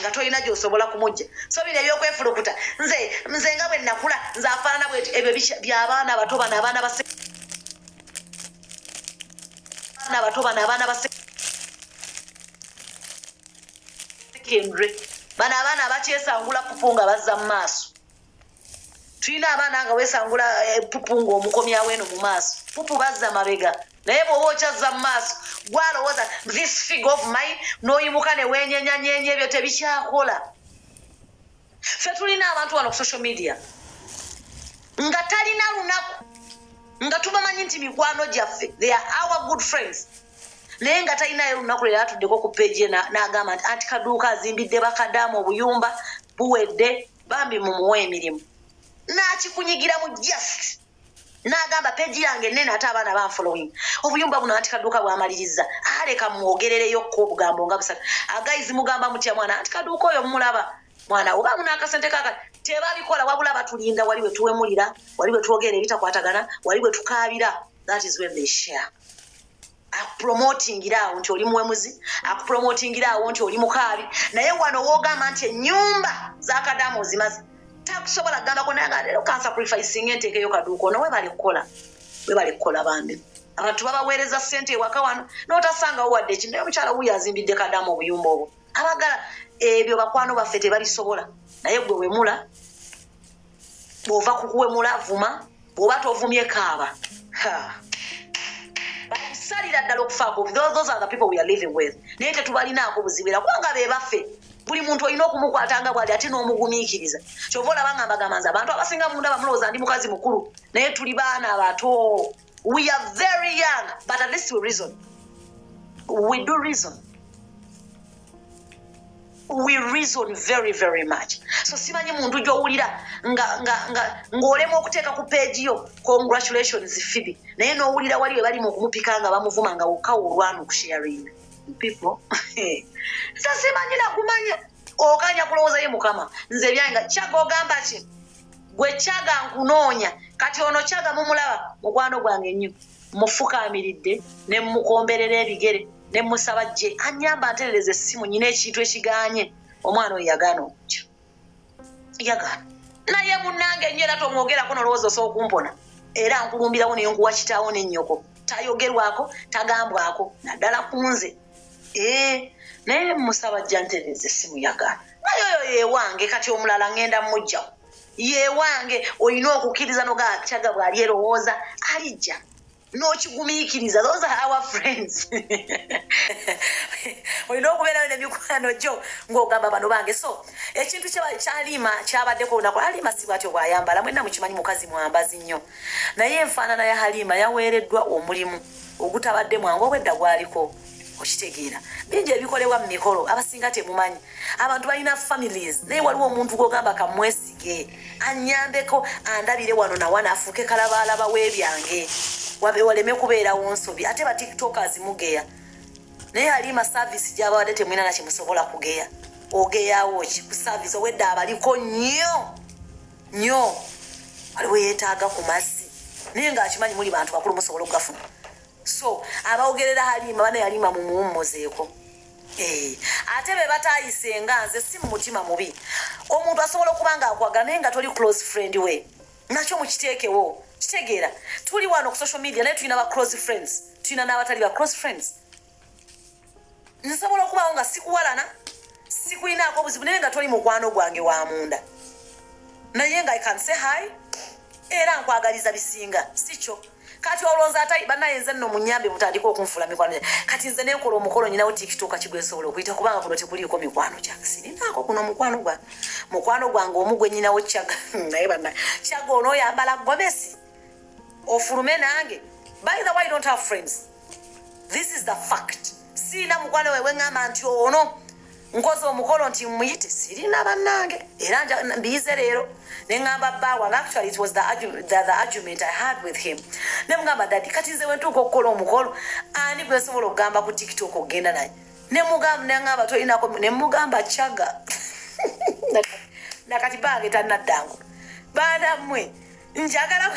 [SPEAKER 8] nga tolina gy'osobola kumujja. So bino ebyokwefulukuta, nze nga bwe nakula, nze afaanana bweti, ebyo by'abaana bato. Bano abaana ba abaana bato, bano abaana ba secondary, bano abaana abakyesangula pupu nga bazza mu maaso. Tulina abaana nga wesangula pupu ng'omukomyawo eno mu maaso, pupu bazza mabega. Naye bw'oba okyazza mu maaso, gwalowooza this figure of mine, n'oyimuka ne weenyenyanyenya, ebyo tebikyakola. Ffe tulina abantu wano ku social media nga talina lunaku nga tubamanyi nti mikwano gyaffe, they are our good friends, naye nga talinayo lunaku lwe yatuddeko ku page ye n'agamba nti anti Kaduuka azimbidde bakadaama obuyumba buwedde, bambi mumuwe emirimu. N'akikunyigiramu just n'agamba page yange nene, ate abaana banfollowing, obuyumba buno anti Kaduuka bwamaliriza, aleka mwogerereyokko obugambo nga busatu. Agayizi mugamba mutya mwana anti Kaduuka oyo mumulaba mwana oba muna akasente kaka? Tebabikola, wabula batulinda wali bwe tuwemulira, wali bwe twogera ebitakwatagana, wali bwe tukaabira. That is when they share. Akupromotingira awo nti oli muwemuzi, akupromotingira awo nti oli mukaabi. Naye wano woogamba nti ennyumba zakadaama ozimaze, takusobola kugambako. Naye nga leero kansacrificinga enteekeyo Kaduuka ono. Webale kukola, webale kukola bambi. Abantu babaweereza ssente ewaka wano n'otasangawo wadde ekintu, naye omukyala wuuyo azimbidde kadaama obuyumba obwo. Abagala ebyo bakwano baffe tebabisobola. Naye gwe wemula, bw'ova ku kuwemula vuma, bw'oba tovumye kaaba. Ha. Bakusalira ddala okufaako. Those are the people we are living with, naye tetubalinaako buzibu era kubanga be baffe. Buli muntu olina okumukwata nga bwali ate n'omugumiikiriza. Kyova olaba nga mbagamba nze abantu abasinga munda bamulowooza ndi mukazi mukulu, naye tuli baana bato. We are very young, but at least we reason, we do reason, we reason very very much. So simanyi muntu gy'owulira nga nga nga ng'olema okuteeka ku page yo "Congratulations Phoebe", naye n'owulira wali we bali mu kumupika nga bamuvuma nga wokka olwana okusharinga. People, nze simanyi nakumanya, okanya kulowooza ye mukama. Nze ebyange nga Kyaga, ogamba ki gwe Kyaga? Nkunoonya kati. Ono Kyaga mumulaba, mukwano gwange nnyo, mufukaamiridde ne mukomberera ebigere ne musaba gye anyamba nterereza essimu, nyina ekintu ekiganye. Omwana oyo yagaana okujja, yagaana. Naye munnange nnyo, era tomwogerako nolowooza osobola okumpona. Era nkulumbirawo nenkuwa kitaawo nennyoko. Tayogerwako, tagambwako, naddala ku nze. Ee, naye musaba jja nterereza essimu, yagaana. Naye oyo yewange. Kati omulala ŋŋenda mujjawo, yewange. Olina okukkiriza nogaa Kyaga bw'ali erowooza alijja n'okigumiikiriza. Those are our friends. Olina okubeerayo nemikwano gyo ng'ogamba bano bange. So ekintu kyalima kyabaddeko olunaku, Halima si bwatyo bw'ayambala. Mwenna mukimanyi mukazi mwambazi nnyo, naye enfaanana ya Halima yaweereddwa omulimu ogutabadde mwangu, obwedda gwaliko. Okitegeera, bingi ebikolebwa mu mikolo abasinga temumanyi. Abantu balina families, naye waliwo omuntu gwogamba kamwesige anyambeko, andabire wano nawano, afuuke kalabaalaba w'ebyange. Wabe waleme kubeerawo nsobi. Ate ba tiktokers mugeya. Naye Halima service gy'abawadde temulina na kyemusobola kugeya. Ogeyawo ki ku service owedda abaliko nnyo nnyo. Waliwo yeetaaga ku mazzi naye ng'akimanyi muli bantu bakulu musobola okugafuna. So abawogerera Halima bana Halima mumuwummuzeeko. Eh, ate be batayise nga nze si mu mutima mubi. Omuntu asobola okuba nga akwagala naye nga toli close friend we. Nakyo mukiteekewo. Kitegeera. Tuli wano ku social media naye tulina ba close friends. Tulina n'abatali ba close friends. Nsobola okubaawo nga sikuwalana, sikulinaako obuzibu naye nga toli mukwano gwange wa munda. Naye nga I can say hi era nkwagaliza bisinga sikyo. Kati olonza ata banaye nze nno munyambe mutandike okunfuula mikwano gyange. Kati nze nenkola omukolo nyinawo TikTok ki gwe nsobola okuyita kubanga kuno tekuliiko mikwano gyange. Sirinaako kuno mukwano gwange. Mukwano gwange omu gwe nyinawo Chaga. Naye banaye Chaga ono oyambala gomesi ofulume nange. By the way, I don't have friends. This is the fact. Sirina mukwano wewe ngamba nti ono nkoze omukolo nti muyite, sirina bannange. Era mbiyize leero ne ŋŋamba bba wange. Actually it was the argument I had with him. Ne mugamba daddy, kati nze wentuuka okukola omukolo ani gwe nsobola okugamba ku TikTok okugenda naye? Ne mugamba, ne ŋŋamba tolinako, ne mugamba Chaga. Nakati bange tannaddangu. Baana mmwe, njagala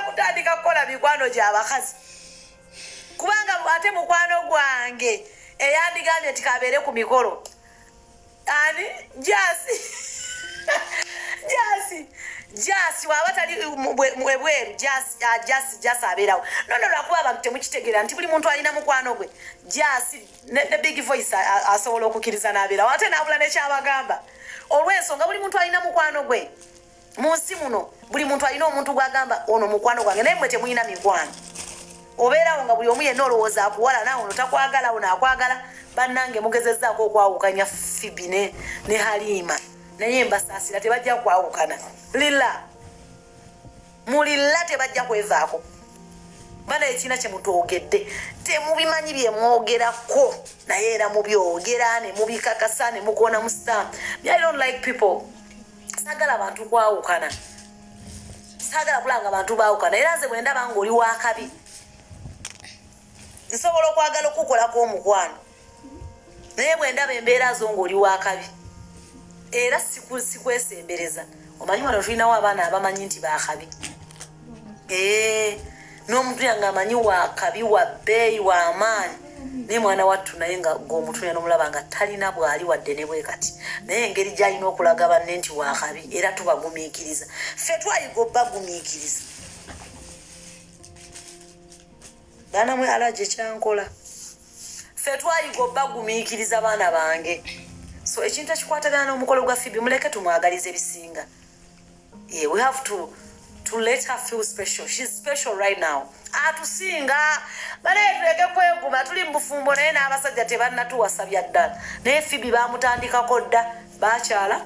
[SPEAKER 8] kutandika kukola mikwano gy'abakazi kubanga ate mukwano gwange eyandigambye nti kabeere ku mikolo ani? Jasi, Jasi, Jasi waba tali ebweru, Jasi, ah, Jasi, Jasi abeerawo. Nono lwakuba abantu temukitegeera nti buli muntu alina mukwano gwe. Jasi ne big voice asobola okukkiriza n'abeerawo ate n'abula nekyabagamba olw'ensonga buli muntu alina mukwano gwe mu nsi muno. Buli muntu alina omuntu gw'agamba ono mukwano gwange, naye mmwe temulina mikwano. Obeerawo nga buli omu yenna olowooza akuwala, naawe ono takwagala, ono akwagala. Bannange, mugezezzaako okwawukanya Fibi ne Halima, naye mbasaasira, tebajja kwawukana. Lila mulila, tebajja kwevaako. Bana ekiina kyemutwogedde temubimanyi byemwogerako, naye era mubyogera ne mubikakasa ne mukoona mu stamp. I don't like people, saagala bantu kwawukana, saagala kulanga bantu baawukana. Era nze bwe ndaba ng'oli wakabi, nsobola okwagala okukolako omukwano, naye bwe ndaba embeera zo ng'oli wakabi, era sikwesembereza. Omanyi wano tulinawo abaana abamanyi nti bakabi, n'omuntu yange amanyi wakabi, wa bbeeyi, w'amaanyi, naye mwana wattu, naye nga gweomutunya n'omulaba nga talina bwali wadde ne bwe kati, naye engeri gy'alina okulaga banne nti wakabi, era tubagumiikiriza. Ffe twayiga obbagumiikiriza. Baana mwe, alaje kyankola, ffe twayiga obbagumiikiriza, baana bange. So ekintu ekikwatagana n'omukolo gwa Fibi, muleke tumwagaliza ebisinga. Yeah, we have to let her feel special. She's special right now. Atusinga bale, tuleke kweguma. Tuli mu bufumbo naye n'abasajja tebannatuwasa bya ddala, naye Fibi bamutandikako dda. Bakyala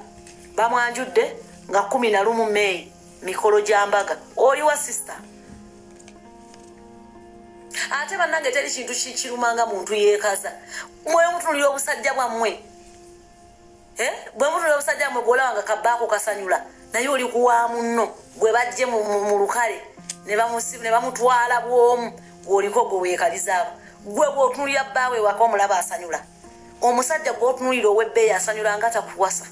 [SPEAKER 8] bamwanjudde nga 11 May, mikolo gya mbaga. Oli wa sister ate bannange, teri kintu kirumanga muntu yeekaza. Mwe mutunulira obusajja bwammwe. Eh? Bwe mutunulira obusajja bwammwe, gwolaba nga kabaako kasanyula, naye oli kuwa munno gwe bajje mu lukale ne bamutwala bw'omu, gweoliko gwe weekalizaako. Gwe bw'otunulira bbaawe waka omulaba asanyula, omusajja gw'otunulira ow'ebbeeyi asanyula nga takuwasa,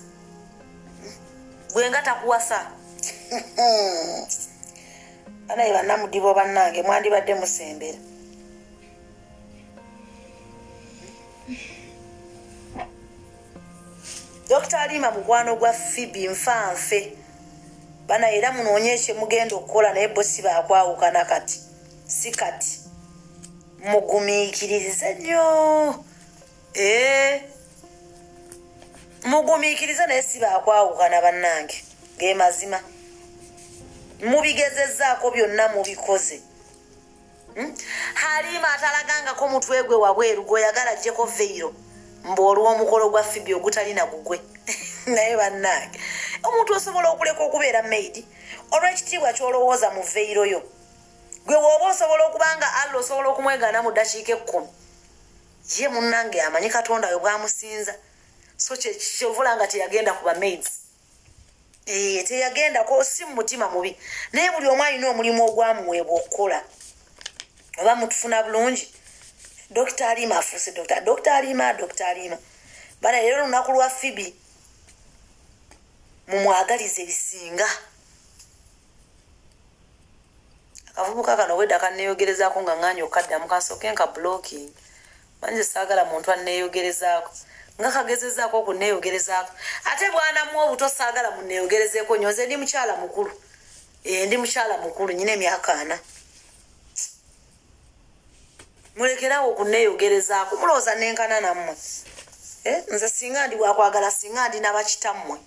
[SPEAKER 8] gwe nga takuwasa. Banaye bannamudibo bannange, mwandibadde musembera. Dr Alima mukwano gwa Fibi nfanfe bana, era munoonye ekyemugenda okukola, naye bo si bakwawukana kati, si kati. Mugumiikirize nnyo. Ee, mugumiikirize, naye si bakwawukana bannange, ge mazima. Mubigezezzaako byonna, mubikoze. Halima atalagangako mutwe gwe wabweru, gweoyagala ajjeko veiro mbu olw'omukolo gwa Fibi ogutalina gugwe. Naye bannange, omuntu osobola okuleka okubeera maid olw'ekitiibwa ky'olowooza mu veiro yo. Gwe wooba osobola okuba nga Allah osobola okumwegaana mu ddakiika 10, ye munnange amanyi Katonda we bwamusinza. So kyovula nga teyagenda ku ba maids. Eh, teyagendako si mu mutima mubi naye buli omu alina omulimu ogwamuweebwa okukola oba mutufuna bulungi dokita alima afuuse dokita dokita alima dokita alima bana leero olunaku lwa fibi mumwagalize ebisinga Akavubuka kano obwedda kanneeyogerezaako nga ŋŋaanye okukaddamu kansooke nka blocking. Manyi nze saagala muntu anneeyogerezaako nga kagezezaako okunneeyogerezaako ate bwanamu obuto saagala munneeyogerezeeko nnyo nze ndi mukyala mukulu eh, ndi mukyala mukulu nyina emyaka ana mulekerawo okunneeyogerezaako mulowooza nenkana nammwe eh, nze singa ndi wakwagala singa ndi nabakitammwe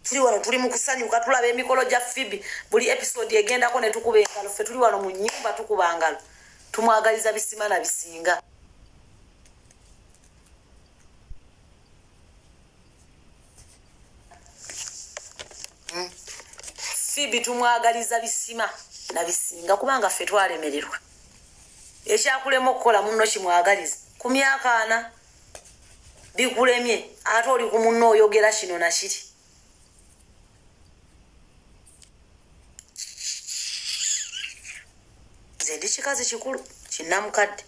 [SPEAKER 8] tuli wano tuli mu kusanyuka tulaba emikolo gya fibi buli episode egendako ne tukuba engalo ffe tuli wano mu nyumba tukuba ngalo tumwagaliza bisima na bisinga hmm. fibi tumwagaliza bisima na bisinga kubanga ffe twalemererwa ekyakulema okukola munno kimwagaliza ku myaka ana bikulemye ate oli ku munno oyogera kino nakiri nze ndi kikazi kikulu kinamukadde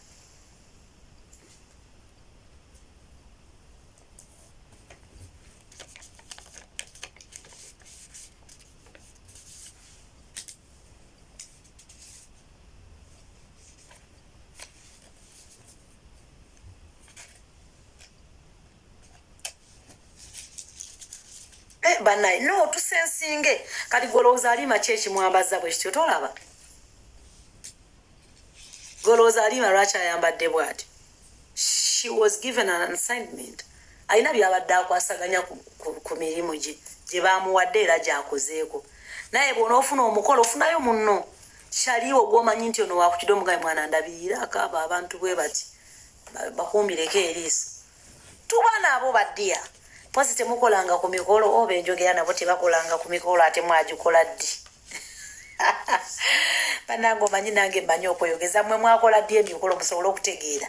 [SPEAKER 8] Eh, banaye no tusensinge kati golowooza alima ki ekimwambaza bwe kityo tolaba golowooza alima lwaki ayambadde bwati she was given an assignment alina byabadde akwasaganya ku, ku, ku mirimu gye gye bamuwadde era gyakozeeko naye bwonaofuna omukolo ofunayo munno kyaliwo gwomanyi nti ono wakukida omugabe mwana ndabirira akaaba abantu bwe bati bakuumireko eriiso tuba nabo badiya mpozi temukolanga ku mikolo oba enjogera nabo tebakolanga ku mikolo ate mwagikola ddi banange omanyi nange mmanyi okweyogeza mwe mwakola ddi emikolo musobole okutegeera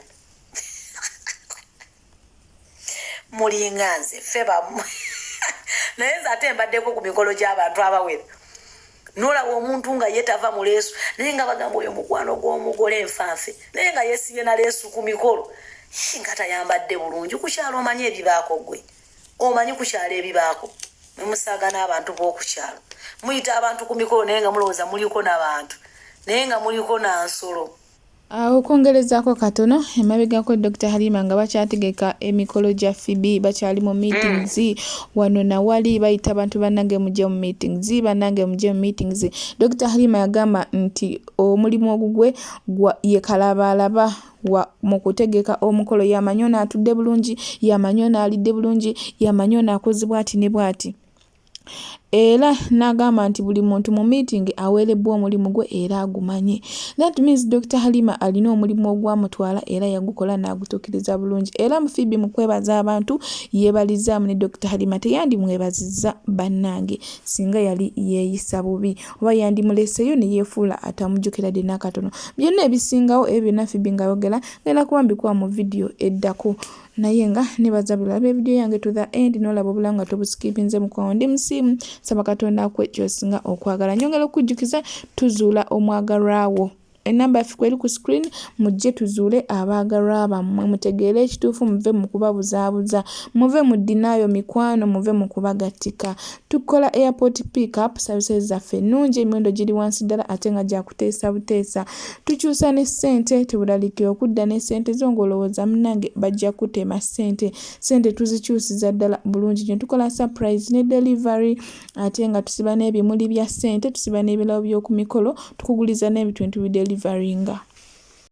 [SPEAKER 8] mulinga nze ffe bammwe naye nze ate mbaddeko ku mikolo gy'abantu abawera nolaba omuntu nga ye tava mu leesu naye nga bagamba oyo mukwano gw'omugole enfanfe naye nga yesibye na leesu ku mikolo nga tayambadde bulungi ku kyalo omanyi ebibaako gwe omanyi ku kyalo ebibaako nemusaaga n'abantu b'oku kyalo muyita abantu ku mikolo naye nga mulowooza muliko n'abantu naye nga muliko na nsolo
[SPEAKER 1] Okwongerezaako katono emabegako Dokita Halima nga bakyategeka emikolo gya Phoebe bakyali mu meetings wano na wali bayita abantu bannange mujje mu meetings bannange mujje mu meetings. Dokita Halima yagamba nti omulimu ogugwe gwa ye kalabaalaba wa mu kutegeka omukolo y'amanyi ono atudde bulungi, y'amanyi ono alidde bulungi, y'amanyi ono akoze bw'ati ne bw'ati. Era n'agamba nti buli muntu mu meeting aweerebbwa omulimu gwe era agumanyi. That means Dokita Halima alina omulimu ogwamutwala era yagukola n'agutuukiriza bulungi. Era Phoebe mu kwebaza abantu yeebalizzaamu ne Dokita Halima teyandimwebazizza bannange singa yali yeeyisa bubi oba yandimuleseeyo ne yeefuula atamujjukira dde n'akatono. Byonna ebisingawo ebyo byonna Phoebe ng'ayogera ngenda kuba mbikuwa mu vidiyo eddako. Naye nga nebaza buli alaba evidiyo yange to the end nolaba obulamu nga tobusikipinze mukwano ndi musiimu saba katonda akuwe kyosinga okwagala nyongera okukujjukiza tuzuula omwagalwa wo enamba yaffe kweri ku screen mujje tuzuule abaagalwa bammwe mutegeere ekituufu muve mu kubabuzaabuza muve mu denial mikwano muve mu kubagattika tukola airport pick up services zaffe ennungi emiwendo giri wansi ddala ate nga gyakuteesa buteesa Tukyusa ne ssente, teweralikira okudda ne ssente zo ng'olowooza munnange bajja kukutema ssente. Ssente tuzikyusiza ddala bulungi nnyo. Tukola surprise ne delivery ate nga tusiba n'ebimuli bya ssente, tusiba n'ebirabo by'oku mikolo, tukuguliza n'ebintu ne tubideliveringa.